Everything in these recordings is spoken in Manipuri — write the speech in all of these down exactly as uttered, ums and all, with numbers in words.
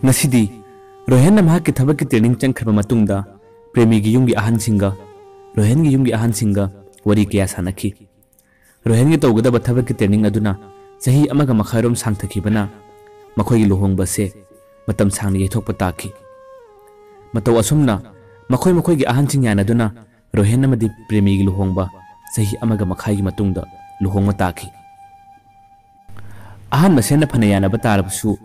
ꯉꯁꯤꯗꯤ ꯔꯣꯍꯦꯟꯅ ꯃꯍꯥꯛꯀꯤ ꯊꯕꯛꯀꯤ training ꯆꯪꯈ꯭ꯔꯕ ꯃꯇꯨꯡꯗ ꯄ꯭ꯔꯦꯃꯤꯒꯤ ꯌꯨꯝꯒꯤ ꯑꯍꯟꯁꯤꯡꯒ, ꯔꯣꯍꯦꯟꯒꯤ ꯌꯨꯝꯒꯤ ꯑꯍꯟꯁꯤꯡꯒ ꯋꯥꯔꯤ ꯀꯌꯥ ꯁꯥꯟꯅꯈꯤ꯫ ꯔꯣꯍꯦꯟꯒꯤ ꯇꯧꯒꯗꯕ ꯊꯕꯛꯀꯤ training ꯑꯗꯨꯅ ꯆꯍꯤ ꯑꯃꯒ ꯃꯈꯥꯏꯔꯣꯝ ꯁꯥꯡꯊꯈꯤꯕꯅ ꯃꯈꯣꯏꯒꯤ ꯂꯨꯍꯣꯡꯕ ꯑꯁꯦ ꯃꯇꯝ ꯁꯥꯡꯅ ꯌꯩꯊꯣꯛꯄ ꯇꯥꯈꯤ꯫ ꯃꯇꯧ ꯑꯁꯨꯝꯅ ꯃꯈꯣꯏ ꯃꯈꯣꯏꯒꯤ ꯑꯍꯟꯁꯤꯡ ꯌꯥꯅꯗꯨꯅ ꯔꯣꯍꯦꯟ ꯑꯃꯗꯤ ꯄ꯭ꯔꯦꯃꯤꯒꯤ ꯂꯨꯍꯣꯡꯕ ꯆꯍꯤ ꯑꯃꯒ ꯃꯈꯥꯏꯒꯤ ꯃꯇꯨꯡꯗ ꯂꯨꯍꯣꯡꯕ ꯇꯥꯈꯤ꯫ ꯑꯍꯟ ꯃꯁꯦꯟꯅ ꯐꯅ ꯌꯥꯅꯕ ꯇꯥꯔꯕꯁꯨ,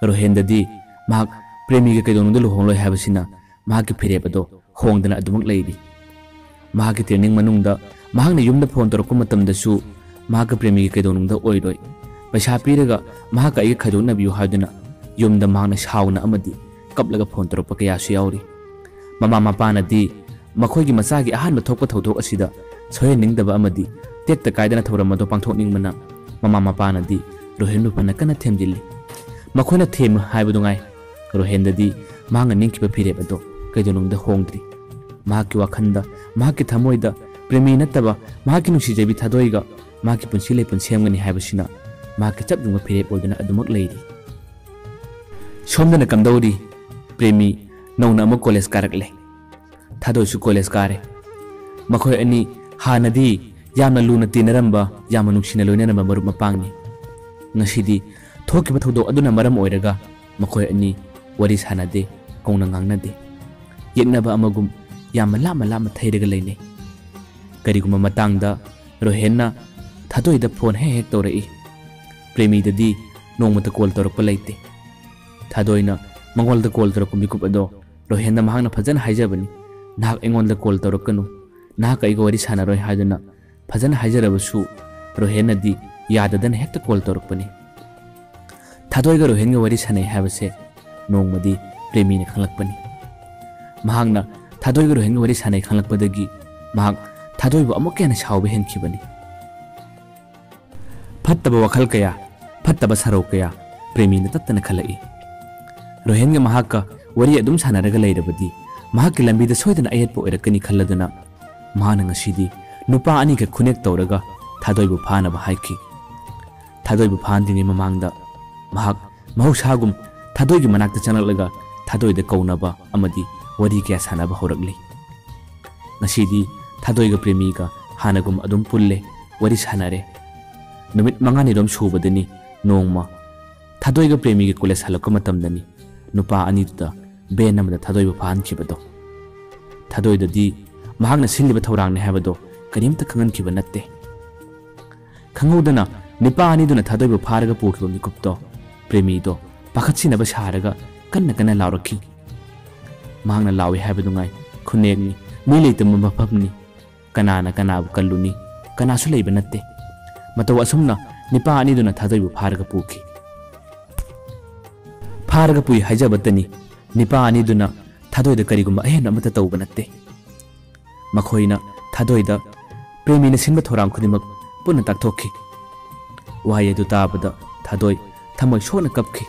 ꯔꯣꯍꯦꯟꯗꯗꯤ ꯃꯍꯥꯛ ꯄ꯭ꯔꯦꯃꯤꯒ ꯀꯩꯗꯧꯅꯨꯡꯗ ꯂꯨꯍꯣꯡꯂꯣꯏ ꯍꯥꯏꯕꯁꯤꯅ ꯃꯍꯥꯛꯀꯤ ꯐꯤꯔꯦꯞ ꯑꯗꯣ ꯍꯣꯡꯗꯅ ꯑꯗꯨꯃꯛ ꯂꯩꯔꯤ꯫ ꯃꯍꯥꯛꯀꯤ training ꯃꯅꯨꯡꯗ ꯃꯍꯥꯛꯅ ꯌꯨꯝꯗ phone ꯇꯧꯔꯛꯄ ꯃꯇꯝꯗꯁꯨ ꯃꯍꯥꯛꯀ ꯄ꯭ꯔꯦꯃꯤꯒ ꯀꯩꯗꯧꯅꯨꯡꯗ ꯑꯣꯏꯔꯣꯏ, ꯄꯩꯁꯥ ꯄꯤꯔꯒ ꯃꯍꯥꯛꯀ ꯑꯩꯒ ꯈꯥꯏꯗꯣꯛꯅꯕꯤꯌꯨ ꯍꯥꯏꯗꯨꯅ ꯌꯨꯝꯗ ꯃꯍꯥꯛꯅ ꯁꯥꯎꯅ ꯑꯃꯗꯤ ꯀꯞꯂꯒ phone ꯇꯧꯔꯛꯄ ꯀꯌꯥꯁꯨ ꯌꯥꯎꯔꯤ꯫ ꯃꯃꯥ ꯃꯄꯥꯅꯗꯤ ꯃꯈꯣꯏꯒꯤ ꯃꯆꯥꯒꯤ ꯑꯍꯥꯟꯕ ꯊꯣꯛꯄ ꯊꯧꯗꯣꯛ ꯑꯁꯤꯗ ꯁꯣꯏꯍꯟꯅꯤꯡꯗꯕ ꯑꯃꯗꯤ ꯇꯦꯛꯇ ꯀꯥꯏꯗꯅ ꯊꯧꯔꯝ ꯑꯗꯨ ꯄꯥꯡꯊꯣꯛꯅꯤꯡꯕꯅ ꯃꯃꯥ ꯃꯄꯥꯅꯗꯤ ꯔꯣꯍꯦꯟꯕꯨ ꯐꯅ ꯀꯟꯅ ꯊꯦꯝꯖꯤꯜꯂꯤ꯫ ꯃꯈꯣꯏꯅ ꯊꯦꯝꯃꯨ ꯍꯥꯏꯕꯗꯨ ꯉꯥꯏ, ꯔꯣꯍꯦꯟꯗꯗꯤ ꯃꯍꯥꯛꯅ ꯅꯤꯡꯈꯤꯕ ꯐꯤꯔꯦꯞ ꯑꯗꯨ ꯀꯩꯗꯧꯅꯨꯡꯗ ꯍꯣꯡꯗ꯭ꯔꯤ꯫ ꯃꯍꯥꯛꯀꯤ ꯋꯥꯈꯜꯗ, ꯃꯍꯥꯛꯀꯤ ꯊꯃꯣꯏꯗ ꯄ꯭ꯔꯦꯃꯤ ꯅꯠꯇꯕ ꯃꯍꯥꯛꯀꯤ ꯅꯨꯡꯁꯤꯖꯕꯤ ꯊꯥꯗꯣꯏꯒ ꯃꯍꯥꯛꯀꯤ ꯄꯨꯟꯁꯤ ꯂꯩꯄꯨꯟ ꯁꯦꯝꯒꯅꯤ ꯍꯥꯏꯕꯁꯤꯅ ꯃꯍꯥꯛꯀꯤ ꯆꯞ ꯌꯨꯡꯕ ꯐꯤꯔꯦꯞ ꯑꯣꯏꯗꯨꯅ ꯑꯗꯨꯃꯛ ꯂꯩꯔꯤ꯫ ꯁꯣꯝꯗꯅ ꯀꯝꯗꯧꯔꯤ? ꯄ꯭ꯔꯦꯃꯤ ꯅꯧꯅ ꯑꯃꯨꯛ college ꯀꯥꯔꯛꯂꯦ꯫ ꯊꯥꯗꯣꯏꯁꯨ college ꯀꯥꯔꯦ꯫ ꯃꯈꯣꯏ ꯑꯅꯤ ꯍꯥꯟꯅꯗꯤ ꯌꯥꯝꯅ ꯂꯨꯅ ꯇꯤꯟꯅꯔꯝꯕ, ꯌꯥꯝꯅ ꯅꯨꯡꯁꯤꯅ ꯂꯣꯏꯅꯔꯝꯕ ꯃꯔꯨꯞ ꯃꯄꯥꯡꯅꯤ꯫ ꯉꯁꯤꯗꯤ ꯊꯣꯛꯈꯤꯕ ꯊꯧꯗꯣꯛ ꯑꯗꯨꯅ ꯃꯔꯝ ꯑꯣꯏꯔꯒ ꯃꯈꯣꯏ ꯑꯅꯤ ꯋꯥꯔꯤ ꯁꯥꯟꯅꯗꯦ, ꯀꯧꯅ ꯉꯥꯡꯅꯗꯦ꯫ ꯌꯦꯛꯅꯕ ꯑꯃꯒꯨꯝ ꯌꯥꯝꯅ ꯂꯥꯞꯅ ꯂꯥꯞꯅ ꯊꯩꯔꯒ ꯂꯩꯅꯩ꯫ ꯀꯔꯤꯒꯨꯝꯕ ꯃꯇꯥꯡꯗ ꯔꯣꯍꯦꯟꯅ ꯊꯥꯗꯣꯏꯗ phone ꯍꯦꯛ ꯍꯦꯛ ꯇꯧꯔꯛꯏ꯫ ꯄ꯭ꯔꯦꯃꯤꯗꯗꯤ ꯅꯣꯡꯃꯇ call ꯇꯧꯔꯛꯄ ꯂꯩꯇꯦ꯫ ꯊꯥꯗꯣꯏꯅ ꯃꯉꯣꯟꯗ call ꯇꯧꯔꯛꯄ ꯃꯤꯀꯨꯞ ꯑꯗꯣ ꯔꯣꯍꯦꯟꯗ ꯃꯍꯥꯛꯅ ꯐꯖꯅ ꯍꯥꯏꯖꯕꯅꯤ, "ꯅꯍꯥꯛ ꯑꯩꯉꯣꯟꯗ call ꯇꯧꯔꯛꯀꯅꯨ, ꯅꯍꯥꯛꯀ ꯑꯩꯒ ꯋꯥꯔꯤ ꯁꯥꯟꯅꯔꯣꯏ" ꯍꯥꯏꯗꯨꯅ ꯐꯖꯅ ꯍꯥꯏꯖꯔꯕꯁꯨ ꯔꯣꯍꯦꯟꯅꯗꯤ ꯌꯥꯗꯗꯅ ꯍꯦꯛꯇ call ꯇꯧꯔꯛꯄꯅꯤ꯫ ꯊꯥꯗꯣꯏꯒ ꯔꯣꯍꯦꯟꯒ ꯋꯥꯔꯤ ꯁꯥꯟꯅꯩ ꯍꯥꯏꯕꯁꯦ ꯅꯣꯡꯃꯗꯤ ꯄ꯭ꯔꯦꯃꯤꯅ ꯈꯪꯂꯛꯄꯅꯤ꯫ ꯃꯍꯥꯛꯅ ꯊꯥꯗꯣꯏꯒ ꯔꯣꯍꯦꯟꯒ ꯋꯥꯔꯤ ꯁꯥꯟꯅꯩ ꯈꯪꯂꯛꯄꯗꯒꯤ ꯃꯍꯥꯛ ꯊꯥꯗꯣꯏꯕꯨ ꯑꯃꯨꯛꯀ ꯍꯦꯟꯅ ꯁꯥꯎꯕ ꯍꯦꯟꯈꯤꯕꯅꯤ꯫ ꯐꯠꯇꯕ ꯋꯥꯈꯜ ꯀꯌꯥ, ꯐꯠꯇꯕ ꯁꯔꯧ ꯀꯌꯥ ꯄ꯭ꯔꯦꯃꯤꯅ ꯇꯠꯇꯅ ꯈꯜꯂꯛꯏ꯫ ꯔꯣꯍꯦꯟꯒ ꯃꯍꯥꯛꯀ ꯋꯥꯔꯤ ꯑꯗꯨꯝ ꯁꯥꯟꯅꯔꯒ ꯂꯩꯔꯕꯗꯤ ꯃꯍꯥꯛꯀꯤ ꯂꯝꯕꯤꯗ ꯁꯣꯏꯗꯅ ꯑꯌꯦꯠꯄ ꯑꯣꯏꯔꯛꯀꯅꯤ ꯈꯜꯂꯗꯨꯅ ꯃꯍꯥꯛꯅ ꯉꯁꯤꯗꯤ ꯅꯨꯄꯥ ꯑꯅꯤꯈꯛ ꯈꯨꯅꯦꯛ ꯇꯧꯔꯒ ꯊꯥꯗꯣꯏꯕꯨ ꯐꯥꯅꯕ ꯍꯥꯏꯈꯤ꯫ ꯊꯥꯗꯣꯏꯕꯨ ꯐꯥꯍꯟꯗ꯭ꯔꯤꯉꯩ ꯃꯃꯥꯡꯗ ꯃꯍꯥꯛ ꯃꯍꯧꯁꯥꯒꯨꯝ ꯊꯥꯗꯣꯏꯒꯤ ꯃꯅꯥꯛꯇ ꯆꯪꯂꯛꯂꯒ ꯊꯥꯗꯣꯏꯗ ꯀꯧꯅꯕ ꯑꯃꯗꯤ ꯋꯥꯔꯤ ꯀꯌꯥ ꯁꯥꯟꯅꯕ ꯍꯧꯔꯛꯂꯤ꯫ ꯉꯁꯤꯗꯤ ꯊꯥꯗꯣꯏꯒ ꯄ꯭ꯔꯦꯃꯤꯒ ꯍꯥꯟꯅꯒꯨꯝ ꯑꯗꯨꯝ ꯄꯨꯜꯂꯦ, ꯋꯥꯔꯤ ꯁꯥꯟꯅꯔꯦ꯫ ꯅꯨꯃꯤꯠ ꯃꯉꯥꯅꯤꯔꯣꯝ ꯁꯨꯕꯗꯅꯤ ꯅꯣꯡꯃ ꯊꯥꯗꯣꯏꯒ ꯄ꯭ꯔꯦꯃꯤꯒ ꯀꯣꯂꯦꯖ ꯍꯜꯂꯛꯄ ꯃꯇꯝꯗꯅꯤ ꯅꯨꯄꯥ ꯑꯅꯤꯗꯨꯗ ꯚꯦꯟ ꯑꯃꯗ ꯊꯥꯗꯣꯏꯕꯨ ꯐꯥꯍꯟꯈꯤꯕꯗꯣ꯫ ꯊꯥꯗꯣꯏꯗꯗꯤ ꯃꯍꯥꯛꯅ ꯁꯤꯜꯂꯤꯕ ꯊꯧꯔꯥꯡꯅꯤ ꯍꯥꯏꯕꯗꯣ ꯀꯔꯤꯝꯇ ꯈꯪꯍꯟꯈꯤꯕ ꯅꯠꯇꯦ꯫ ꯈꯪꯍꯧꯗꯅ ꯅꯨꯄꯥ ꯑꯅꯤꯗꯨꯅ ꯊꯥꯗꯣꯏꯕꯨ ꯐꯥꯔꯒ ꯄꯨꯈꯤꯕ ꯃꯤꯀꯨꯞꯇꯣ ꯄ꯭ꯔꯦꯃꯤꯗꯣ ꯄꯥꯈꯠꯁꯤꯟꯅꯕ ꯁꯥꯔꯒ ꯀꯟꯅ ꯀꯟꯅ ꯂꯥꯎꯔꯛꯈꯤ꯫ ꯃꯍꯥꯛꯅ ꯂꯥꯎꯏ ꯍꯥꯏꯕꯗꯨꯉꯥꯏ ꯈꯨꯟꯅꯦꯛꯅꯤ, ꯃꯤ ꯂꯩꯇꯕ ꯃꯐꯝꯅꯤ, ꯀꯅꯥꯅ ꯀꯅꯥꯕꯨ ꯀꯜꯂꯨꯅꯤ, ꯀꯅꯥꯁꯨ ꯂꯩꯕ ꯅꯠꯇꯦ꯫ ꯃꯇꯧ ꯑꯁꯨꯝꯅ ꯅꯨꯄꯥ ꯑꯅꯤꯗꯨꯅ ꯊꯥꯗꯣꯏꯕꯨ ꯐꯥꯔꯒ ꯄꯨꯈꯤ꯫ ꯐꯥꯔꯒ ꯄꯨꯏ ꯍꯥꯏꯖꯕꯇꯅꯤ, ꯅꯨꯄꯥ ꯑꯅꯤꯗꯨꯅ ꯊꯥꯗꯣꯏꯗ ꯀꯔꯤꯒꯨꯝꯕ ꯑꯍꯦꯟꯕ ꯑꯃꯠꯇ ꯇꯧꯕ ꯅꯠꯇꯦ꯫ ꯃꯈꯣꯏꯅ ꯊꯥꯗꯣꯏꯗ ꯄ꯭ꯔꯦꯃꯤꯅ ꯁꯤꯟꯕ ꯊꯧꯔꯥꯡ ꯈꯨꯗꯤꯡꯃꯛ ꯄꯨꯟꯅ ꯇꯥꯛꯊꯣꯛꯈꯤ꯫ ꯋꯥꯍꯩ ꯑꯗꯨ ꯇꯥꯕꯗ ꯊꯥꯗꯣꯏ ꯊꯃꯣꯏ ꯁꯣꯛꯅ ꯀꯞꯈꯤ꯫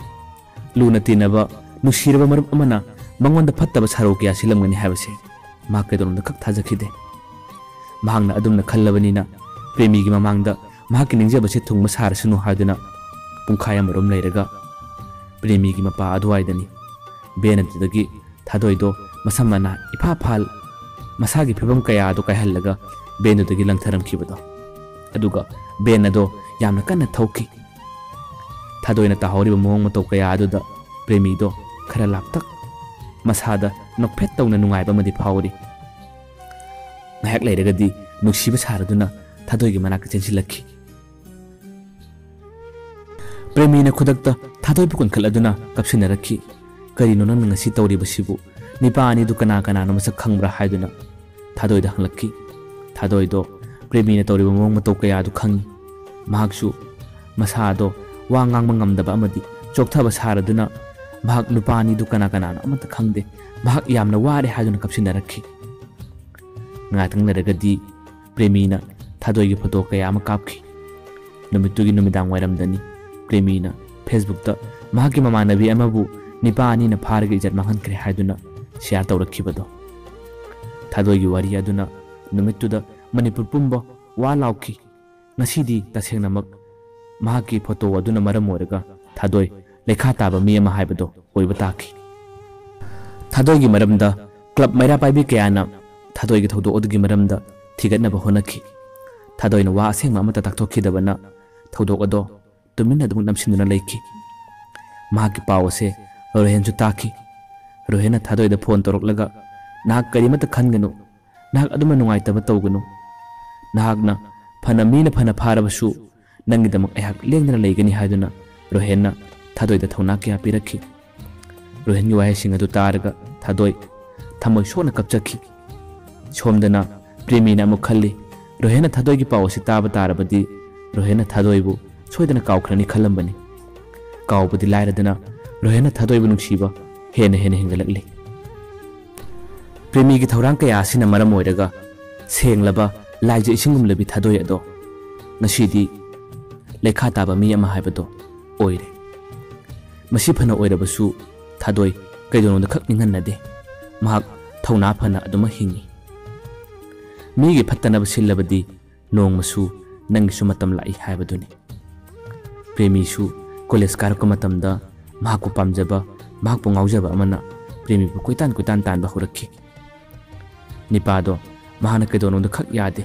ꯂꯨꯅ ꯇꯤꯟꯅꯕ, ꯅꯨꯡꯁꯤꯔꯕ ꯃꯔꯨꯞ ꯑꯃꯅ ꯃꯉꯣꯟꯗ ꯐꯠꯇꯕ ꯁꯥꯔꯧ ꯀꯌꯥ ꯁꯤꯜꯂꯝꯒꯅꯤ ꯍꯥꯏꯕꯁꯦ ꯃꯍꯥꯛ ꯀꯩꯗꯧꯅꯨꯡꯗ ꯈꯛ ꯊꯥꯖꯈꯤꯗꯦ꯫ ꯃꯍꯥꯛꯅ ꯑꯗꯨꯝꯅ ꯈꯜꯂꯕꯅꯤꯅ ꯄ꯭ꯔꯦꯃꯤꯒꯤ ꯃꯃꯥꯡꯗ ꯃꯍꯥꯛꯀꯤ ꯅꯤꯡꯖꯕꯁꯦ ꯊꯨꯡꯕ ꯁꯥꯔꯁꯅꯨ ꯍꯥꯏꯗꯨꯅ ꯄꯨꯡꯈꯥꯏ ꯑꯃꯔꯣꯝ ꯂꯩꯔꯒ ꯄ꯭ꯔꯦꯃꯤꯒꯤ ꯃꯄꯥ ꯑꯗꯨꯋꯥꯏꯗꯅꯤ ꯚꯦꯟ ꯑꯗꯨꯗꯒꯤ ꯊꯥꯗꯣꯏꯗꯣ ꯃꯁꯝ ꯃꯅꯥ ꯏꯐꯥ ꯐꯥꯜ ꯃꯁꯥꯒꯤ ꯐꯤꯕꯝ ꯀꯌꯥ ꯑꯗꯨ ꯀꯥꯏꯍꯜꯂꯒ ꯚꯦꯟꯗꯨꯗꯒꯤ ꯂꯪꯊꯔꯝꯈꯤꯕꯗꯣ꯫ ꯑꯗꯨꯒ ꯚꯦꯟ ꯑꯗꯣ ꯌꯥꯝꯅ ꯀꯟꯅ ꯊꯧꯈꯤ꯫ ꯊꯥꯗꯣꯏꯅ ꯇꯥꯍꯧꯔꯤꯕ ꯃꯑꯣꯡ ꯃꯇꯧ ꯀꯌꯥ ꯑꯗꯨꯗ ꯄ꯭ꯔꯦꯃꯤꯗꯣ ꯈꯔ ꯂꯥꯞꯇꯛ ꯃꯁꯥꯗ ꯅꯣꯛꯐꯦꯠ ꯇꯧꯅ ꯅꯨꯡꯉꯥꯏꯕ ꯑꯃꯗꯤ ꯐꯥꯎꯔꯤ꯫ ꯉꯥꯏꯍꯥꯛ ꯂꯩꯔꯒꯗꯤ ꯅꯨꯡꯁꯤꯕ ꯁꯥꯔꯗꯨꯅ ꯊꯥꯗꯣꯏꯒꯤ ꯃꯅꯥꯛꯇ ꯆꯦꯟꯁꯤꯜꯂꯛꯈꯤ꯫ ꯄ꯭ꯔꯦꯃꯤꯅ ꯈꯨꯗꯛꯇ ꯊꯥꯗꯣꯏꯕꯨ ꯀꯟꯈꯠꯂꯗꯨꯅ ꯀꯞꯁꯤꯟꯅꯔꯛꯈꯤ꯫ "ꯀꯔꯤꯅꯣ ꯅꯪꯅ ꯉꯁꯤ ꯇꯧꯔꯤꯕꯁꯤꯕꯨ? ꯅꯤꯄꯥ ꯑꯅꯤꯗꯨ ꯀꯅꯥ ꯀꯅꯥꯅꯣ ꯃꯁꯛ ꯈꯪꯕ꯭ꯔꯥ?" ꯍꯥꯏꯗꯨꯅ ꯊꯥꯗꯣꯏꯗ ꯍꯪꯂꯛꯈꯤ꯫ ꯊꯥꯗꯣꯏꯗꯣ ꯄ꯭ꯔꯦꯃꯤꯅ ꯇꯧꯔꯤꯕ ꯃꯑꯣꯡ ꯃꯇꯧ ꯀꯌꯥ ꯑꯗꯨ ꯈꯪꯏ꯫ ꯃꯍꯥꯛꯁꯨ ꯃꯁꯥꯗꯣ ꯋꯥ ꯉꯥꯡꯕ ꯉꯝꯗꯕ ꯑꯃꯗꯤ ꯆꯣꯛꯊꯕ ꯁꯥꯔꯗꯨꯅ ꯃꯍꯥꯛ ꯅꯨꯄꯥ ꯑꯅꯤꯗꯨ ꯀꯅꯥ ꯀꯅꯥꯅꯣ ꯑꯃꯠꯇ ꯈꯪꯗꯦ, ꯃꯍꯥꯛ ꯌꯥꯝꯅ ꯋꯥꯔꯦ ꯍꯥꯏꯗꯨꯅ ꯀꯞꯁꯤꯟꯅꯔꯛꯈꯤ꯫ ꯉꯥꯏꯍꯥꯛꯇꯪ ꯂꯩꯔꯒꯗꯤ ꯄ꯭ꯔꯦꯃꯤꯅ ꯊꯥꯗꯣꯏꯒꯤ ꯐꯣꯇꯣ ꯀꯌꯥ ꯑꯃ ꯀꯥꯞꯈꯤ꯫ ꯅꯨꯃꯤꯠꯇꯨꯒꯤ ꯅꯨꯃꯤꯗꯥꯡ ꯋꯥꯏꯔꯝꯗꯅꯤ ꯄ꯭ꯔꯦꯃꯤꯅ ꯐꯦꯁꯕꯨꯛꯇ ꯃꯍꯥꯛꯀꯤ ꯃꯃꯥꯟꯅꯕꯤ ꯑꯃꯕꯨ ꯅꯤꯄꯥ ꯑꯅꯤꯅ ꯐꯥꯔꯒ ꯏꯖꯠ ꯃꯥꯡꯍꯟꯈ꯭ꯔꯦ ꯍꯥꯏꯗꯨꯅ ꯁꯤꯌꯥꯔ ꯇꯧꯔꯛꯈꯤꯕꯗꯣ꯫ ꯊꯥꯗꯣꯏꯒꯤ ꯋꯥꯔꯤ ꯑꯗꯨꯅ ꯅꯨꯃꯤꯠꯇꯨꯗ ꯃꯅꯤꯄꯨꯔ ꯄꯨꯝꯕ ꯋꯥ ꯂꯥꯎꯈꯤ꯫ ꯉꯁꯤꯗꯤ ꯇꯁꯦꯡꯅꯃꯛ ꯃꯍꯥꯛꯀꯤ ꯐꯣꯇꯣ ꯑꯗꯨꯅ ꯃꯔꯝ ꯑꯣꯏꯔꯒ ꯊꯥꯗꯣꯏ ꯂꯩꯈꯥ ꯇꯥꯕ ꯃꯤ ꯑꯃ ꯍꯥꯏꯕꯗꯣ ꯑꯣꯏꯕ ꯇꯥꯈꯤ꯫ ꯊꯥꯗꯣꯏꯒꯤ ꯃꯔꯝꯗ ꯀ꯭ꯂꯕ ꯃꯩꯔꯥ ꯄꯥꯏꯕꯤ ꯀꯌꯥꯅ ꯊꯥꯗꯣꯏꯒꯤ ꯊꯧꯗꯣꯛ ꯑꯗꯨꯒꯤ ꯃꯔꯝꯗ ꯊꯤꯒꯠꯅꯕ ꯍꯣꯠꯅꯈꯤ꯫ ꯊꯥꯗꯣꯏꯅ ꯋꯥ ꯑꯁꯦꯡꯕ ꯑꯃꯠꯇ ꯇꯥꯛꯊꯣꯛꯈꯤꯗꯕꯅ ꯊꯧꯗꯣꯛ ꯑꯗꯣ ꯇꯨꯃꯤꯟꯅ ꯑꯗꯨꯝ ꯅꯝꯁꯤꯟꯗꯨꯅ ꯂꯩꯈꯤ꯫ ꯃꯍꯥꯛꯀꯤ ꯄꯥꯎ ꯑꯁꯦ ꯔꯣꯍꯦꯟꯁꯨ ꯇꯥꯈꯤ꯫ ꯔꯣꯍꯦꯟꯅ ꯊꯥꯗꯣꯏꯗ ꯐꯣꯟ ꯇꯧꯔꯛꯂꯒ, "ꯅꯍꯥꯛ ꯀꯔꯤꯃꯠꯇ ꯈꯟꯒꯅꯨ, ꯅꯍꯥꯛ ꯑꯗꯨꯝꯅ ꯅꯨꯡꯉꯥꯏꯇꯕ ꯇꯧꯒꯅꯨ꯫ ꯅꯍꯥꯛꯅ ꯐꯅ, ꯃꯤꯅ ꯐꯅ ꯐꯥꯔꯕꯁꯨ ꯅꯪꯒꯤꯗꯃꯛ ꯑꯩꯍꯥꯛ ꯂꯦꯡꯗꯅ ꯂꯩꯒꯅꯤ" ꯍꯥꯏꯗꯨꯅ ꯔꯣꯍꯦꯟꯅ ꯊꯥꯗꯣꯏꯗ ꯊꯧꯅꯥ ꯀꯌꯥ ꯄꯤꯔꯛꯈꯤ꯫ ꯔꯣꯍꯦꯟꯒꯤ ꯋꯥꯍꯩꯁꯤꯡ ꯑꯗꯨ ꯇꯥꯔꯒ ꯊꯥꯗꯣꯏ ꯊꯃꯣꯏ ꯁꯣꯛꯅ ꯀꯞꯆꯈꯤ꯫ ꯁꯣꯝꯗꯅ ꯄ꯭ꯔꯦꯃꯤꯅ ꯑꯃꯨꯛ ꯈꯜꯂꯤ, ꯔꯣꯍꯦꯟꯅ ꯊꯥꯗꯣꯏꯒꯤ ꯄꯥꯎ ꯑꯁꯤ ꯇꯥꯕ ꯇꯥꯔꯕꯗꯤ ꯔꯣꯍꯦꯟꯅ ꯊꯥꯗꯣꯏꯕꯨ ꯁꯣꯏꯗꯅ ꯀꯥꯎꯈ꯭ꯔꯅꯤ ꯈꯜꯂꯝꯕꯅꯤ꯫ ꯀꯥꯎꯕꯗꯤ ꯂꯥꯏꯔꯗꯅ ꯔꯣꯍꯦꯟꯅ ꯊꯥꯗꯣꯏꯕꯨ ꯅꯨꯡꯁꯤꯕ ꯍꯦꯟꯅ ꯍꯦꯟꯅ ꯍꯦꯟꯒꯠꯂꯛꯂꯤ꯫ ꯄ꯭ꯔꯦꯃꯤꯒꯤ ꯊꯧꯔꯥꯡ ꯀꯌꯥ ꯑꯁꯤꯅ ꯃꯔꯝ ꯑꯣꯏꯔꯒ ꯁꯦꯡꯂꯕ ꯂꯥꯏꯖ ꯏꯁꯤꯡꯒꯨꯝꯂꯕꯤ ꯊꯥꯗꯣꯏ ꯑꯗꯣ ꯉꯁꯤꯗꯤ ꯂꯩꯈꯥ ꯇꯥꯕ ꯃꯤ ꯑꯃ ꯍꯥꯏꯕꯗꯣ ꯑꯣꯏꯔꯦ꯫ ꯃꯁꯤ ꯐꯅ ꯑꯣꯏꯔꯕꯁꯨ ꯊꯥꯗꯣꯏ ꯀꯩꯗꯧꯅꯨꯡꯗ ꯈꯛ ꯅꯤꯡꯍꯟꯅꯗꯦ꯫ ꯃꯍꯥꯛ ꯊꯧꯅꯥ ꯐꯅ ꯑꯗꯨꯃꯛ ꯍꯤꯡꯏ꯫ ꯃꯤꯒꯤ ꯐꯠꯇꯅꯕ ꯁꯤꯜꯂꯕꯗꯤ ꯅꯣꯡꯃꯁꯨ ꯅꯪꯒꯤꯁꯨ ꯃꯇꯝ ꯂꯥꯛꯏ ꯍꯥꯏꯕꯗꯨꯅꯤ꯫ ꯄ꯭ꯔꯦꯃꯤꯁꯨ ꯀꯣꯂꯦꯖ ꯀꯥꯔꯛꯄ ꯃꯇꯝꯗ ꯃꯍꯥꯛꯄꯨ ꯄꯥꯝꯖꯕ, ꯃꯍꯥꯛꯄꯨ ꯉꯥꯎꯖꯕ ꯑꯃꯅ ꯄ꯭ꯔꯦꯃꯤꯕꯨ ꯀꯣꯏꯇꯥꯟ ꯀꯣꯏꯇꯥꯟ ꯇꯥꯟꯕ ꯍꯧꯔꯛꯈꯤ꯫ ꯅꯤꯄꯥꯗꯣ ꯃꯍꯥꯛꯅ ꯀꯩꯗꯧꯅꯨꯡꯗ ꯈꯛ ꯌꯥꯗꯦ꯫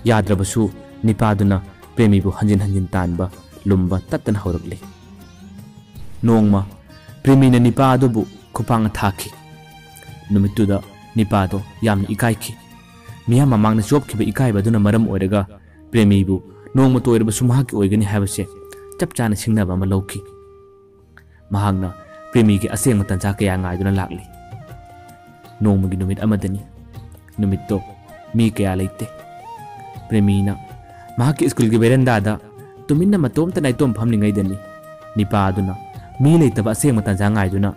ꯌꯥꯗ꯭ꯔꯕꯁꯨ ꯅꯤꯄꯥꯗꯨꯅ ꯄ꯭ꯔꯦꯃꯤꯕꯨ ꯍꯟꯖꯤꯟ ꯍꯟꯖꯤꯟ ꯇꯥꯟꯕ, ꯂꯨꯝꯕ ꯇꯠꯇꯅ ꯍꯧꯔꯛꯂꯤ꯫ ꯅꯣꯡꯃ ꯄ꯭ꯔꯦꯃꯤꯅ ꯅꯤꯄꯥ ꯑꯗꯨꯕꯨ ꯈꯨꯄꯥꯡꯅ ꯊꯥꯈꯤ꯫ ꯅꯨꯃꯤꯠꯇꯨꯗ ꯅꯤꯄꯥꯗꯣ ꯌꯥꯝꯅ ꯏꯀꯥꯏꯈꯤ꯫ ꯃꯤꯌꯥꯝ ꯃꯃꯥꯡꯗ ꯆꯣꯞꯈꯤꯕ ꯏꯀꯥꯏꯕ ꯑꯗꯨꯅ ꯃꯔꯝ ꯑꯣꯏꯔꯒ ꯄ꯭ꯔꯦꯃꯤꯕꯨ ꯅꯣꯡꯃꯇ ꯑꯣꯏꯔꯕꯁꯨ ꯃꯍꯥꯛꯀꯤ ꯑꯣꯏꯒꯅꯤ ꯍꯥꯏꯕꯁꯦ ꯆꯞ ꯆꯥꯅ ꯁꯤꯡꯅꯕ ꯑꯃ ꯂꯧꯈꯤ꯫ ꯃꯍꯥꯛꯅ ꯄ꯭ꯔꯦꯃꯤꯒꯤ ꯑꯁꯦꯡꯕ ꯇꯟꯖꯥ ꯀꯌꯥ ꯉꯥꯏꯗꯨꯅ ꯂꯥꯛꯂꯤ꯫ ꯅꯣꯡꯃꯒꯤ ꯅꯨꯃꯤꯠ ꯑꯃꯗꯅꯤ꯫ ꯅꯨꯃꯤꯠꯇꯣ ꯃꯤ ꯀꯌꯥ ꯂꯩꯇꯦ꯫ ꯄ꯭ꯔꯦꯃꯤꯅ ꯃꯍꯥꯛꯀꯤ ꯁ꯭ꯀꯨꯜꯒꯤ ꯕꯦꯔꯦꯟꯗꯥꯗ ꯇꯨꯃꯤꯟꯅ ꯃꯇꯣꯝꯇ ꯅꯥꯏꯇꯣꯝ ꯐꯝꯂꯤꯉꯩꯗꯅꯤ ꯅꯤꯄꯥ ꯑꯗꯨꯅ ꯃꯤ ꯂꯩꯇꯕ ꯑꯁꯦꯡꯕ ꯇꯟꯖꯥ ꯉꯥꯏꯗꯨꯅ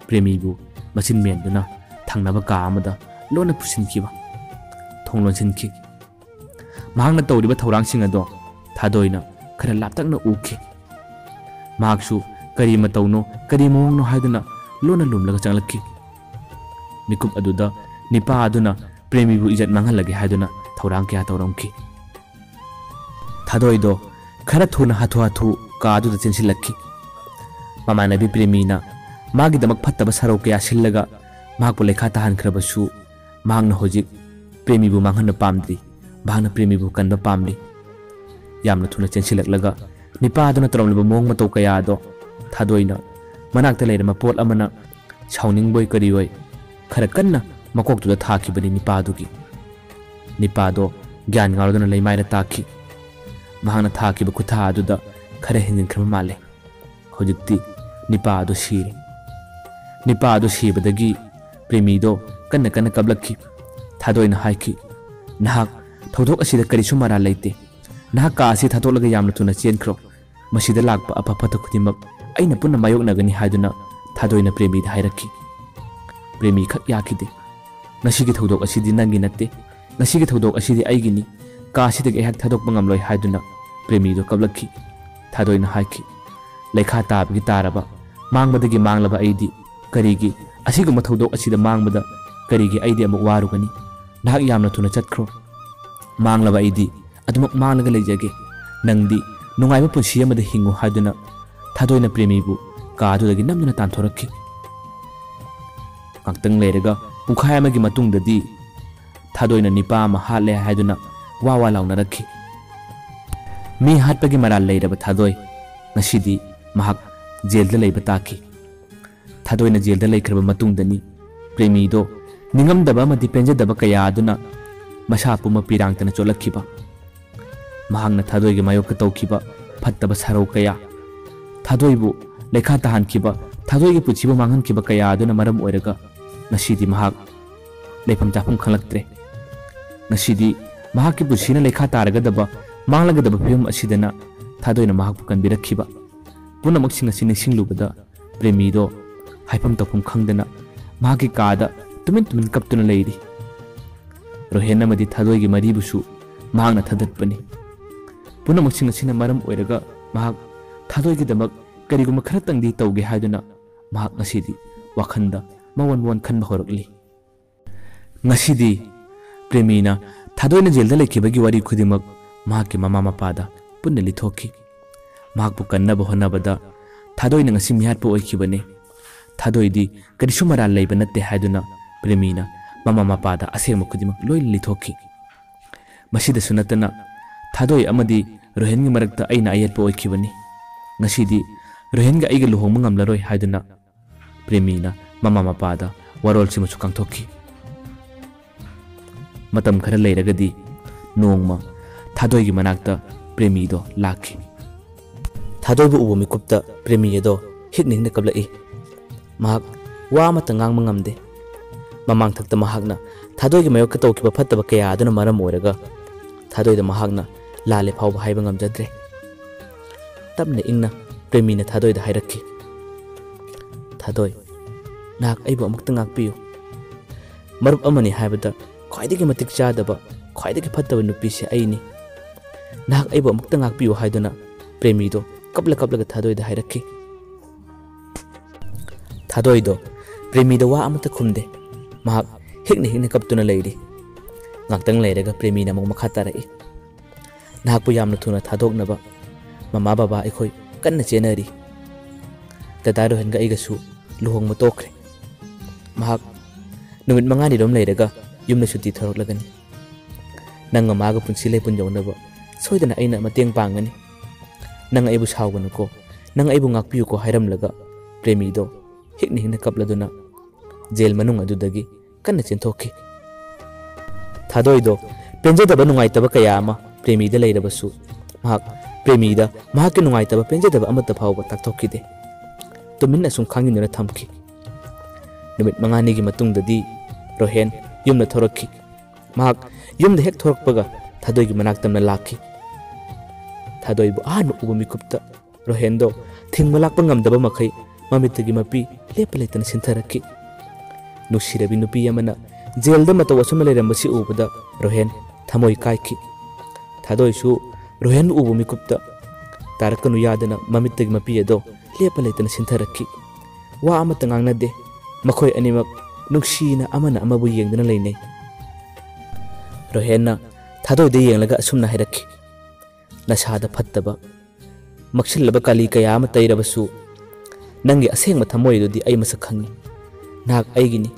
ꯄ꯭ꯔꯦꯃꯤꯕꯨ ꯃꯆꯤꯟ ꯃꯦꯟꯗꯨꯅ ꯊꯪꯅꯕ ꯀꯥ ꯑꯃꯗ ꯂꯣꯟꯅ ꯄꯨꯁꯤꯟꯈꯤꯕ꯫ ꯊꯣꯡ ꯂꯣꯟꯁꯤꯟꯈꯤ꯫ ꯃꯍꯥꯛꯅ ꯇꯧꯔꯤꯕ ꯊꯧꯔꯥꯡꯁꯤꯡ ꯑꯗꯣ ꯊꯥꯗꯣꯏꯅ ꯈꯔ ꯂꯥꯞꯇꯛꯅ ꯎꯈꯤ꯫ ꯃꯍꯥꯛꯁꯨ ꯀꯔꯤ ꯃꯇꯧꯅꯣ, ꯀꯔꯤ ꯃꯑꯣꯡꯅꯣ ꯍꯥꯏꯗꯨꯅ ꯂꯣꯟꯅ ꯂꯨꯝꯂꯒ ꯆꯪꯂꯛꯈꯤ꯫ ꯃꯤꯀꯨꯞ ꯑꯗꯨꯗ ꯅꯤꯄꯥ ꯑꯗꯨꯅ ꯄ꯭ꯔꯦꯃꯤꯕꯨ ꯏꯖꯠ ꯃꯥꯡꯍꯜꯂꯒꯦ ꯍꯥꯏꯗꯨꯅ ꯊꯧꯔꯥꯡ ꯀꯌꯥ ꯇꯧꯔꯝꯈꯤ꯫ ꯊꯥꯗꯣꯏꯗꯣ ꯈꯔ ꯊꯨꯅ ꯍꯥꯊꯨ ꯍꯥꯊꯨ ꯀꯥ ꯑꯗꯨꯗ ꯆꯦꯟꯁꯤꯜꯂꯛꯈꯤ꯫ ꯃꯃꯥꯟꯅꯕꯤ ꯄ꯭ꯔꯦꯃꯤꯅ ꯃꯥꯒꯤꯗꯃꯛ ꯐꯠꯇꯕ ꯁꯔꯧ ꯀꯌꯥ ꯁꯤꯜꯂꯒ ꯃꯍꯥꯛꯄꯨ ꯂꯩꯈꯥ ꯇꯥꯍꯟꯈ꯭ꯔꯕꯁꯨ, ꯃꯍꯥꯛꯅ ꯍꯧꯖꯤꯛ ꯄ꯭ꯔꯦꯃꯤꯕꯨ ꯃꯥꯡꯍꯟꯕ ꯄꯥꯝꯗ꯭ꯔꯤ꯫ ꯃꯍꯥꯛꯅ ꯄ꯭ꯔꯦꯃꯤꯕꯨ ꯀꯟꯕ ꯄꯥꯝꯂꯤ꯫ ꯌꯥꯝꯅ ꯊꯨꯅ ꯆꯦꯟꯁꯤꯜꯂꯛꯂꯒ ꯅꯤꯄꯥꯗꯨꯅ ꯇꯧꯔꯝꯂꯤꯕ ꯃꯑꯣꯡ ꯃꯇꯧ ꯀꯌꯥ ꯑꯗꯣ ꯊꯥꯗꯣꯏꯅ ꯃꯅꯥꯛꯇ ꯂꯩꯔꯝꯕ ꯄꯣꯠ ꯑꯃꯅ ꯁꯥꯎꯅꯤꯡꯕꯣꯏ ꯀꯔꯤꯑꯣꯏ ꯈꯔ ꯀꯟꯅ ꯃꯀꯣꯛꯇꯨꯗ ꯊꯥꯈꯤꯕꯅꯤ ꯅꯤꯄꯥꯗꯨꯒꯤ꯫ ꯅꯤꯄꯥꯗꯣ ꯒ꯭ꯌꯥꯟ ꯉꯥꯎꯔꯗꯨꯅ ꯂꯩꯃꯥꯏꯗ ꯇꯥꯈꯤ꯫ ꯃꯍꯥꯛꯅ ꯊꯥꯈꯤꯕ ꯈꯨꯠꯊꯥ ꯑꯗꯨꯗ ꯈꯔ ꯍꯦꯟꯖꯤꯟꯈ꯭ꯔꯕ ꯃꯥꯜꯂꯦ꯫ ꯍꯧꯖꯤꯛꯇꯤ ꯅꯤꯄꯥ ꯑꯗꯨ ꯁꯤꯔꯦ꯫ ꯅꯤꯄꯥ ꯑꯗꯨ ꯁꯤꯕꯗꯒꯤ ꯄ꯭ꯔꯦꯃꯤꯗꯣ ꯀꯟꯅ ꯀꯟꯅ ꯀꯞꯂꯛꯈꯤ꯫ ꯊꯥꯗꯣꯏꯅ ꯍꯥꯏꯈꯤ, "ꯅꯍꯥꯛ ꯊꯧꯗꯣꯛ ꯑꯁꯤꯗ ꯀꯔꯤꯁꯨ ꯃꯔꯥꯜ ꯂꯩꯇꯦ꯫ ꯅꯍꯥꯛ ꯀꯥ ꯑꯁꯤ ꯊꯥꯗꯣꯛꯂꯒ ꯌꯥꯝꯅ ꯊꯨꯅ ꯆꯦꯟꯈ꯭ꯔꯣ꯫ ꯃꯁꯤꯗ ꯂꯥꯛꯄ ꯑꯐ ꯐꯠꯇ ꯈꯨꯗꯤꯡꯃꯛ ꯑꯩꯅ ꯄꯨꯟꯅ ꯃꯥꯌꯣꯛꯅꯒꯅꯤ" ꯍꯥꯏꯗꯨꯅ ꯊꯥꯗꯣꯏꯅ ꯄ꯭ꯔꯦꯃꯤꯗ ꯍꯥꯏꯔꯛꯈꯤ꯫ ꯄ꯭ꯔꯦꯃꯤ ꯈꯛ ꯌꯥꯈꯤꯗꯦ꯫ "ꯉꯁꯤꯒꯤ ꯊꯧꯗꯣꯛ ꯑꯁꯤꯗꯤ ꯅꯪꯒꯤ ꯅꯠꯇꯦ꯫ ꯉꯁꯤꯒꯤ ꯊꯧꯗꯣꯛ ꯑꯁꯤꯗꯤ ꯑꯩꯒꯤꯅꯤ꯫ ꯀꯥ ꯑꯁꯤꯗꯒꯤ ꯑꯩꯍꯥꯛ ꯊꯥꯗꯣꯛꯄ ꯉꯝꯂꯣꯏ" ꯍꯥꯏꯗꯨꯅ ꯄ꯭ꯔꯦꯃꯤꯗꯣ ꯀꯞꯂꯛꯈꯤ꯫ ꯊꯥꯗꯣꯏꯅ ꯍꯥꯏꯈꯤ, "ꯂꯩꯈꯥ ꯇꯥꯕꯒꯤ ꯇꯥꯔꯕ, ꯃꯥꯡꯕꯗꯒꯤ ꯃꯥꯡꯂꯕ ꯑꯩꯗꯤ ꯀꯔꯤꯒꯤ ꯑꯁꯤꯒꯨꯝꯕ ꯊꯧꯗꯣꯛ ꯑꯁꯤꯗ ꯃꯥꯡꯕꯗ ꯀꯔꯤꯒꯤ ꯑꯩꯗꯤ ꯑꯃꯨꯛ ꯋꯥꯔꯨꯒꯅꯤ? ꯅꯍꯥꯛ ꯌꯥꯝꯅ ꯊꯨꯅ ꯆꯠꯈ꯭ꯔꯣ꯫ ꯃꯥꯡꯂꯕ ꯑꯩꯗꯤ ꯑꯗꯨꯃꯛ ꯃꯥꯡꯂꯒ ꯂꯩꯖꯒꯦ꯫ ꯅꯪꯗꯤ ꯅꯨꯡꯉꯥꯏꯕ ꯄꯨꯟꯁꯤ ꯑꯃꯗ ꯍꯤꯡꯉꯨ" ꯍꯥꯏꯗꯨꯅ ꯊꯥꯗꯣꯏꯅ ꯄ꯭ꯔꯦꯃꯤꯕꯨ ꯀꯥ ꯑꯗꯨꯗꯒꯤ ꯅꯝꯗꯨꯅ ꯇꯥꯟꯊꯣꯔꯛꯈꯤ꯫ ꯉꯥꯛꯇꯪ ꯂꯩꯔꯒ ꯄꯨꯡꯈꯥꯏ ꯑꯃꯒꯤ ꯃꯇꯨꯡꯗꯗꯤ ꯊꯥꯗꯣꯏꯅ ꯅꯤꯄꯥ ꯑꯃ ꯍꯥꯠꯂꯦ ꯍꯥꯏꯗꯨꯅ ꯋꯥ ꯋꯥ ꯂꯥꯎꯅꯔꯛꯈꯤ꯫ ꯃꯤ ꯍꯥꯠꯄꯒꯤ ꯃꯔꯥꯜ ꯂꯩꯔꯕ ꯊꯥꯗꯣꯏ ꯉꯁꯤꯗꯤ ꯃꯍꯥꯛ ꯖꯦꯜꯗ ꯂꯩꯕ ꯇꯥꯈꯤ꯫ ꯊꯥꯗꯣꯏꯅ ꯖꯦꯜꯗ ꯂꯩꯈ꯭ꯔꯕ ꯃꯇꯨꯡꯗꯅꯤ ꯄ꯭ꯔꯦꯃꯤꯗꯣ ꯅꯤꯡꯉꯝꯗꯕ ꯑꯃꯗꯤ ꯄꯦꯟꯖꯗꯕ ꯀꯌꯥ ꯑꯗꯨꯅ ꯃꯁꯥ ꯄꯨꯝꯕ ꯄꯤꯔꯥꯡꯇꯅ ꯆꯣꯠꯂꯛꯈꯤꯕ꯫ ꯃꯍꯥꯛꯅ ꯊꯥꯗꯣꯏꯒꯤ ꯃꯥꯌꯣꯛꯇ ꯇꯧꯈꯤꯕ ꯐꯠꯇꯕ ꯁꯔꯧ ꯀꯌꯥ, ꯊꯥꯗꯣꯏꯕꯨ ꯂꯩꯈꯥ ꯇꯥꯍꯟꯈꯤꯕ, ꯊꯥꯗꯣꯏꯒꯤ ꯄꯨꯟꯁꯤꯕꯨ ꯃꯥꯡꯍꯟꯈꯤꯕ ꯀꯌꯥ ꯑꯗꯨꯅ ꯃꯔꯝ ꯑꯣꯏꯔꯒ ꯉꯁꯤꯗꯤ ꯃꯍꯥꯛ ꯂꯩꯐꯝ ꯆꯥꯐꯝ ꯈꯪꯂꯛꯇ꯭ꯔꯦ꯫ ꯉꯁꯤꯗꯤ ꯃꯍꯥꯛꯀꯤ ꯄꯨꯟꯁꯤꯅ ꯂꯩꯈꯥ ꯇꯥꯔꯒꯗꯕ, ꯃꯥꯡꯂꯒꯗꯕ ꯐꯤꯕꯝ ꯑꯁꯤꯗꯅ ꯊꯥꯗꯣꯏꯅ ꯃꯍꯥꯛꯄꯨ ꯀꯟꯕꯤꯔꯛꯈꯤꯕ ꯄꯨꯝꯅꯃꯛꯁꯤꯡ ꯑꯁꯤ ꯅꯤꯡꯁꯤꯡꯂꯨꯕꯗ ꯄ꯭ꯔꯦꯃꯤꯗꯣ ꯍꯥꯏꯐꯝ ꯇꯧꯐꯝ ꯈꯪꯗꯅ ꯃꯍꯥꯛꯀꯤ ꯀꯥꯗ ꯇꯨꯃꯤꯟ ꯇꯨꯃꯤꯟ ꯀꯞꯇꯨꯅ ꯂꯩꯔꯤ꯫ ꯔꯣꯍꯦꯟ ꯑꯃꯗꯤ ꯊꯥꯗꯣꯏꯒꯤ ꯃꯔꯤꯕꯨꯁꯨ ꯃꯍꯥꯛꯅ ꯊꯥꯗꯠꯄꯅꯤ꯫ ꯄꯨꯝꯅꯃꯛꯁꯤꯡ ꯑꯁꯤꯅ ꯃꯔꯝ ꯑꯣꯏꯔꯒ ꯃꯍꯥꯛ ꯊꯥꯗꯣꯏꯒꯤꯗꯃꯛ ꯀꯔꯤꯒꯨꯝꯕ ꯈꯔꯇꯪꯗꯤ ꯇꯧꯒꯦ ꯍꯥꯏꯗꯨꯅ ꯃꯍꯥꯛ ꯉꯁꯤꯗꯤ ꯋꯥꯈꯜꯗ ꯃꯑꯣꯟ ꯃꯑꯣꯟ ꯈꯟꯕ ꯍꯧꯔꯛꯂꯤ꯫ ꯉꯁꯤꯗꯤ ꯄ꯭ꯔꯦꯃꯤꯅ ꯊꯥꯗꯣꯏꯅ ꯖꯦꯜꯗ ꯂꯩꯈꯤꯕꯒꯤ ꯋꯥꯔꯤ ꯈꯨꯗꯤꯡꯃꯛ ꯃꯍꯥꯛꯀꯤ ꯃꯃꯥ ꯃꯄꯥꯗ ꯄꯨꯟꯅ ꯂꯤꯊꯣꯛꯈꯤ꯫ ꯃꯍꯥꯛꯄꯨ ꯀꯟꯅꯕ ꯍꯣꯠꯅꯕꯗ ꯊꯥꯗꯣꯏꯅ ꯉꯁꯤ ꯃꯤꯍꯥꯠꯄ ꯑꯣꯏꯈꯤꯕꯅꯤ꯫ ꯊꯥꯗꯣꯏꯗꯤ ꯀꯔꯤꯁꯨ ꯃꯔꯥꯜ ꯂꯩꯕ ꯅꯠꯇꯦ ꯍꯥꯏꯗꯨꯅ ꯄ꯭ꯔꯦꯃꯤꯅ ꯃꯃꯥ ꯃꯄꯥꯗ ꯑꯁꯦꯡꯕ ꯈꯨꯗꯤꯡꯃꯛ ꯂꯣꯏꯅ ꯂꯤꯊꯣꯛꯈꯤ꯫ ꯃꯁꯤꯗꯁꯨ ꯅꯠꯇꯅ ꯊꯥꯗꯣꯏ ꯑꯃꯗꯤ ꯔꯣꯍꯦꯟꯒꯤ ꯃꯔꯛꯇ ꯑꯩꯅ ꯑꯌꯦꯠꯄ ꯑꯣꯏꯈꯤꯕꯅꯤ꯫ ꯉꯁꯤꯗꯤ ꯔꯣꯍꯦꯟꯒ ꯑꯩꯒ ꯂꯨꯍꯣꯡꯕ ꯉꯝꯂꯔꯣꯏ ꯍꯥꯏꯗꯨꯅ ꯄ꯭ꯔꯦꯃꯤꯅ ꯃꯃꯥ ꯃꯄꯥꯗ ꯋꯥꯔꯣꯜꯁꯤꯃꯁꯨ ꯀꯥꯡꯊꯣꯛꯈꯤ꯫ ꯃꯇꯝ ꯈꯔ ꯂꯩꯔꯒꯗꯤ ꯅꯣꯡꯃ ꯊꯥꯗꯣꯏꯒꯤ ꯃꯅꯥꯛꯇ ꯄ꯭ꯔꯦꯃꯤꯗꯣ ꯂꯥꯛꯈꯤ꯫ ꯊꯥꯗꯣꯏꯕꯨ ꯎꯕ ꯃꯤꯀꯨꯞꯇ ꯄ꯭ꯔꯦꯃꯤ ꯑꯗꯣ ꯍꯤꯛꯅ ꯍꯤꯛꯅ ꯀꯞꯂꯛꯏ꯫ ꯃꯍꯥꯛ ꯋꯥ ꯑꯃꯠꯇ ꯉꯥꯡꯕ ꯉꯝꯗꯦ꯫ ꯃꯃꯥꯡꯊꯛꯇ ꯃꯍꯥꯛꯅ ꯊꯥꯗꯣꯏꯒꯤ ꯃꯥꯌꯣꯛꯇ ꯇꯧꯈꯤꯕ ꯐꯠꯇꯕ ꯀꯌꯥ ꯑꯗꯨꯅ ꯃꯔꯝ ꯑꯣꯏꯔꯒ ꯊꯥꯗꯣꯏꯗ ꯃꯍꯥꯛꯅ ꯂꯥꯜꯂꯦ ꯐꯥꯎꯕ ꯍꯥꯏꯕ ꯉꯝꯖꯗ꯭ꯔꯦ꯫ ꯇꯞꯅ ꯏꯪꯅ ꯄ꯭ꯔꯦꯃꯤꯅ ꯊꯥꯗꯣꯏꯗ ꯍꯥꯏꯔꯛꯈꯤ, "ꯊꯥꯗꯣꯏ, ꯅꯍꯥꯛ ꯑꯩꯕꯨ ꯑꯃꯨꯛꯇ ꯉꯥꯛꯄꯤꯌꯨ꯫ ꯃꯔꯨꯞ ꯑꯃꯅꯤ ꯍꯥꯏꯕꯗ ꯈ꯭ꯋꯥꯏꯗꯒꯤ ꯃꯇꯤꯛ ꯆꯥꯗꯕ, ꯈ꯭ꯋꯥꯏꯗꯒꯤ ꯐꯠꯇꯕ ꯅꯨꯄꯤꯁꯦ ꯑꯩꯅꯤ꯫ ꯅꯍꯥꯛ ꯑꯩꯕꯨ ꯑꯃꯨꯛꯇ ꯉꯥꯛꯄꯤꯌꯨ" ꯍꯥꯏꯗꯨꯅ ꯄ꯭ꯔꯦꯃꯤꯗꯣ ꯀꯞꯂ ꯀꯞꯂꯒ ꯊꯥꯗꯣꯏꯗ ꯍꯥꯏꯔꯛꯈꯤ꯫ ꯊꯥꯗꯣꯏꯗꯣ ꯄ꯭ꯔꯦꯃꯤꯗ ꯋꯥ ꯑꯃꯠꯇ ꯈꯨꯝꯗꯦ꯫ ꯃꯍꯥꯛ ꯍꯤꯛꯅ ꯍꯤꯛꯅ ꯀꯞꯇꯨꯅ ꯂꯩꯔꯤ꯫ ꯉꯥꯛꯇꯪ ꯂꯩꯔꯒ ꯄ꯭ꯔꯦꯃꯤꯅ ꯑꯃꯨꯛ ꯃꯈꯥ ꯇꯥꯔꯛꯏ, "ꯅꯍꯥꯛꯄꯨ ꯌꯥꯝꯅ ꯊꯨꯅ ꯊꯥꯗꯣꯛꯅꯕ ꯃꯃꯥ ꯕꯕꯥ ꯑꯩꯈꯣꯏ ꯀꯟꯅ ꯆꯦꯟꯅꯔꯤ꯫ ꯗꯗꯥ ꯔꯣꯍꯟꯒ ꯑꯩꯒꯁꯨ ꯂꯨꯍꯣꯡꯕ ꯇꯣꯛꯈ꯭ꯔꯦ꯫ ꯃꯍꯥꯛ ꯅꯨꯃꯤꯠ ꯃꯉꯥꯅꯤꯔꯣꯝ ꯂꯩꯔꯒ ꯌꯨꯝꯗ ꯁꯨꯇꯤ ꯊꯣꯔꯛꯂꯒꯅꯤ꯫ ꯅꯪꯒ ꯃꯥꯒ ꯄꯨꯟꯁꯤ ꯂꯩꯄꯨꯟ ꯌꯧꯅꯕ ꯁꯣꯏꯗꯅ ꯑꯩꯅ ꯃꯇꯦꯡ ꯄꯥꯡꯒꯅꯤ꯫ ꯅꯪ ꯑꯩꯕꯨ ꯁꯥꯎꯒꯅꯨꯀꯣ, ꯅꯪ ꯑꯩꯕꯨ ꯉꯥꯛꯄꯤꯌꯨꯀꯣ" ꯍꯥꯏꯔꯝꯂꯒ ꯄ꯭ꯔꯦꯃꯤꯗꯣ ꯍꯤꯛꯅ ꯍꯤꯛꯅ ꯀꯞꯂꯗꯨꯅ ꯖꯦꯜ ꯃꯅꯨꯡ ꯑꯗꯨꯗꯒꯤ ꯀꯟꯅ ꯆꯦꯟꯊꯣꯛꯈꯤ꯫ ꯊꯥꯗꯣꯏꯗꯣ ꯄꯦꯟꯖꯗꯕ ꯅꯨꯡꯉꯥꯏꯇꯕ ꯀꯌꯥ ꯑꯃ ꯄ꯭ꯔꯦꯃꯤꯗ ꯂꯩꯔꯕꯁꯨ, ꯃꯍꯥꯛ ꯄ꯭ꯔꯦꯃꯤꯗ ꯃꯍꯥꯛꯀꯤ ꯅꯨꯡꯉꯥꯏꯇꯕ ꯄꯦꯟꯖꯗꯕ ꯑꯃꯠꯇ ꯐꯥꯎꯕ ꯇꯥꯛꯊꯣꯛꯈꯤꯗꯦ꯫ ꯇꯨꯃꯤꯟꯅ ꯑꯁꯨꯝ ꯈꯥꯡꯖꯤꯟꯗꯨꯅ ꯊꯝꯈꯤ꯫ ꯅꯨꯃꯤꯠ ꯃꯉꯥꯅꯤꯒꯤ ꯃꯇꯨꯡꯗꯗꯤ ꯔꯣꯍꯦꯟ ꯌꯨꯝꯗ ꯊꯣꯔꯛꯈꯤ꯫ ꯃꯍꯥꯛ ꯌꯨꯝꯗ ꯍꯦꯛ ꯊꯣꯔꯛꯄꯒ ꯊꯥꯗꯣꯏꯒꯤ ꯃꯅꯥꯛꯇ ꯑꯃꯅ ꯂꯥꯛꯈꯤ꯫ ꯊꯥꯗꯣꯏꯕꯨ ꯑꯍꯥꯟꯕ ꯎꯕ ꯃꯤꯀꯨꯞꯇ ꯔꯣꯍꯦꯟꯗꯣ ꯊꯤꯡꯕ ꯂꯥꯛꯄ ꯉꯝꯗꯕ ꯃꯈꯩ ꯃꯃꯤꯠꯇꯒꯤ ꯃꯄꯤ ꯂꯦꯞꯄ ꯂꯩꯇꯅ ꯁꯤꯟꯊꯔꯛꯈꯤ꯫ ꯅꯨꯡꯁꯤꯔꯕꯤ ꯅꯨꯄꯤ ꯑꯃꯅ ꯖꯦꯜꯗ ꯃꯇꯧ ꯑꯁꯨꯝꯅ ꯂꯩꯔꯝꯕꯁꯤ ꯎꯕꯗ ꯔꯣꯍꯦꯟ ꯊꯃꯣꯏ ꯀꯥꯏꯈꯤ꯫ ꯊꯥꯗꯣꯏꯁꯨ ꯔꯣꯍꯦꯟ ꯎꯕ ꯃꯤꯀꯨꯞꯇ ꯇꯥꯔꯛꯀꯅꯨ ꯌꯥꯗꯅ ꯃꯃꯤꯠꯇꯒꯤ ꯃꯄꯤ ꯑꯗꯣ ꯂꯦꯞꯄ ꯂꯩꯇꯅ ꯁꯤꯟꯊꯔꯛꯈꯤ꯫ ꯋꯥ ꯑꯃꯠꯇ ꯉꯥꯡꯅꯗꯦ꯫ ꯃꯈꯣꯏ ꯑꯅꯤꯃꯛ ꯅꯨꯡꯁꯤꯅ ꯑꯃꯅ ꯑꯃꯕꯨ ꯌꯦꯡꯗꯨꯅ ꯂꯩꯅꯩ꯫ ꯔꯣꯍꯦꯟꯅ ꯊꯥꯗꯣꯏꯗ ꯌꯦꯡꯂꯒ ꯑꯁꯨꯝꯅ ꯍꯥꯏꯔꯛꯈꯤ, "ꯅꯁꯥꯗ ꯐꯠꯇꯕ, ꯃꯛꯁꯤꯜꯂꯕ ꯀꯥꯂꯤ ꯀꯌꯥ ꯑꯃ ꯇꯩꯔꯕꯁꯨ ꯅꯪꯒꯤ ꯑꯁꯦꯡꯕ ꯊꯃꯣꯏ ꯑꯗꯨꯗꯤ ꯑꯩ ꯃꯁꯛ ꯈꯪꯏ꯫ ꯅꯍꯥꯛ ꯑꯩꯒꯤꯅꯤ꯫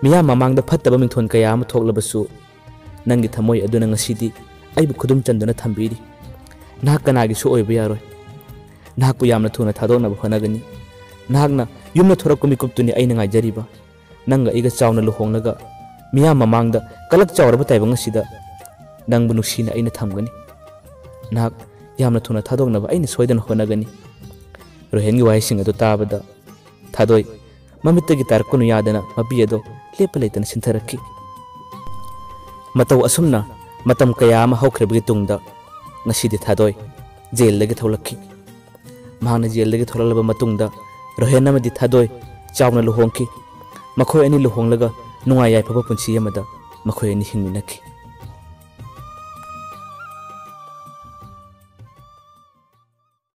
ꯃꯤꯌꯥꯝ ꯃꯃꯥꯡꯗ ꯐꯠꯇꯕ ꯃꯤꯡꯊꯣꯟ ꯀꯌꯥ ꯑꯃ ꯊꯣꯛꯂꯕꯁꯨ, ꯅꯪꯒꯤ ꯊꯃꯣꯏ ꯑꯗꯨꯅ ꯉꯁꯤꯗꯤ ꯑꯩꯕꯨ ꯈꯨꯗꯨꯝ ꯆꯟꯗꯨꯅ ꯊꯝꯕꯤꯔꯤ꯫ ꯅꯍꯥꯛ ꯀꯅꯥꯒꯤꯁꯨ ꯑꯣꯏꯕ ꯌꯥꯔꯣꯏ꯫ ꯅꯍꯥꯛꯄꯨ ꯌꯥꯝꯅ ꯊꯨꯅ ꯊꯥꯗꯣꯛꯅꯕ ꯍꯣꯠꯅꯒꯅꯤ꯫ ꯅꯍꯥꯛꯅ ꯌꯨꯝꯗ ꯊꯣꯔꯛꯄ ꯃꯤꯀꯨꯞꯇꯨꯅꯤ ꯑꯩꯅ ꯉꯥꯏꯖꯔꯤꯕ꯫ ꯅꯪꯒ ꯑꯩꯒ ꯆꯥꯎꯅ ꯂꯨꯍꯣꯡꯂꯒ ꯃꯤꯌꯥꯝ ꯃꯃꯥꯡꯗ ꯀꯂꯛ ꯆꯥꯎꯔꯕ ꯇꯥꯏꯕꯪ ꯑꯁꯤꯗ ꯅꯪꯕꯨ ꯅꯨꯡꯁꯤꯅ ꯑꯩꯅ ꯊꯝꯒꯅꯤ꯫ ꯅꯍꯥꯛ ꯌꯥꯝꯅ ꯊꯨꯅ ꯊꯥꯗꯣꯛꯅꯕ ꯑꯩꯅ ꯁꯣꯏꯗꯅ ꯍꯣꯠꯅꯒꯅꯤ꯫ ꯔꯣꯍꯦꯟꯒꯤ ꯋꯥꯍꯩꯁꯤꯡ ꯑꯗꯨ ꯇꯥꯕꯗ ꯊꯥꯗꯣꯏ ꯃꯃꯤꯠꯇꯒꯤ ꯇꯥꯔꯛꯀꯅꯨ ꯌꯥꯗꯅ ꯃꯄꯤ ꯑꯗꯣ ꯂꯦꯞꯄ ꯂꯩꯇꯅ ꯁꯤꯟꯊꯔꯛꯈꯤ꯫ ꯃꯇꯧ ꯑꯁꯨꯝꯅ ꯃꯇꯝ ꯀꯌꯥ ꯑꯃ ꯍꯧꯈ꯭ꯔꯕꯒꯤ ꯇꯨꯡꯗ ꯉꯁꯤꯗꯤ ꯊꯥꯗꯣꯏ ꯖꯦꯜꯗꯒꯤ ꯊꯣꯛꯂꯛꯈꯤ꯫ ꯃꯍꯥꯛꯅ ꯖꯦꯜꯗꯒꯤ ꯊꯣꯛꯂꯛꯂꯕ ꯃꯇꯨꯡꯗ ꯔꯣꯍꯦꯟ ꯑꯃꯗꯤ ꯊꯥꯗꯣꯏ ꯆꯥꯎꯅ ꯂꯨꯍꯣꯡꯈꯤ꯫ ꯃꯈꯣꯏ ꯑꯅꯤ ꯂꯨꯍꯣꯡꯂꯒ ꯅꯨꯡꯉꯥꯏ ꯌꯥꯏꯐꯕ ꯄꯨꯟꯁꯤ ꯑꯃꯗ ꯃꯈꯣꯏ ꯑꯅꯤ ꯍꯤꯡꯃꯤꯟꯅꯈꯤ꯫